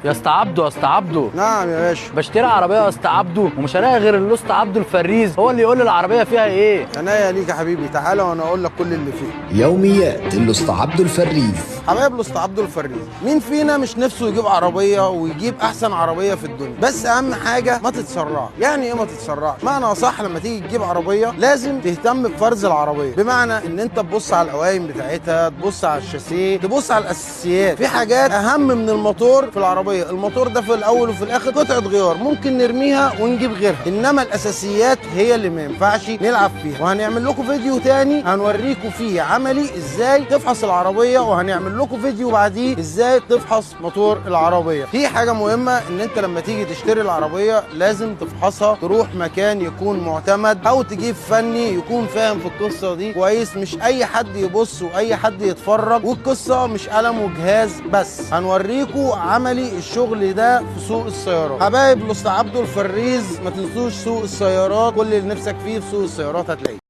يا اسطى عبده، يا اسطى عبده. نعم يا باشا. بشتري عربية يا اسطى عبده ومش هلاقي غير الاسطى عبده الفريز هو اللي يقول لي العربية فيها ايه. عناية ليك يا حبيبي، تعالى وانا اقول لك كل اللي فيه. يوميات الاسطى عبده الفريز. حبايب الاسطى عبده الفريز، مين فينا مش نفسه يجيب عربية ويجيب احسن عربية في الدنيا؟ بس اهم حاجة ما تتسرعش. يعني ايه ما تتسرعش؟ معنى صح، لما تيجي تجيب عربية لازم تهتم بفرز العربية، بمعنى ان انت تبص على القوايم بتاعتها، تبص على الشاسيه، تبص على الاساسيات. في حاجات اهم من الموتور في العربية. الموتور ده في الاول وفي الاخر قطعه غيار ممكن نرميها ونجيب غيرها، انما الاساسيات هي اللي ما ينفعش نلعب فيها. وهنعمل لكم فيديو تاني هنوريكم فيه عملي ازاي تفحص العربية، وهنعمل لكم فيديو بعديه ازاي تفحص موتور العربية. في حاجة مهمة، ان انت لما تيجي تشتري العربية لازم تفحصها، تروح مكان يكون معتمد او تجيب فني يكون فاهم في القصة دي كويس، مش اي حد يبص واي حد يتفرج. والقصه مش قلم وجهاز بس، هنوريكم عملي الشغل ده في سوق السيارات. حبايب الاسطى عبده الفريز، ما تنسوش سوق السيارات، كل اللي نفسك فيه في سوق السيارات هتلاقيه.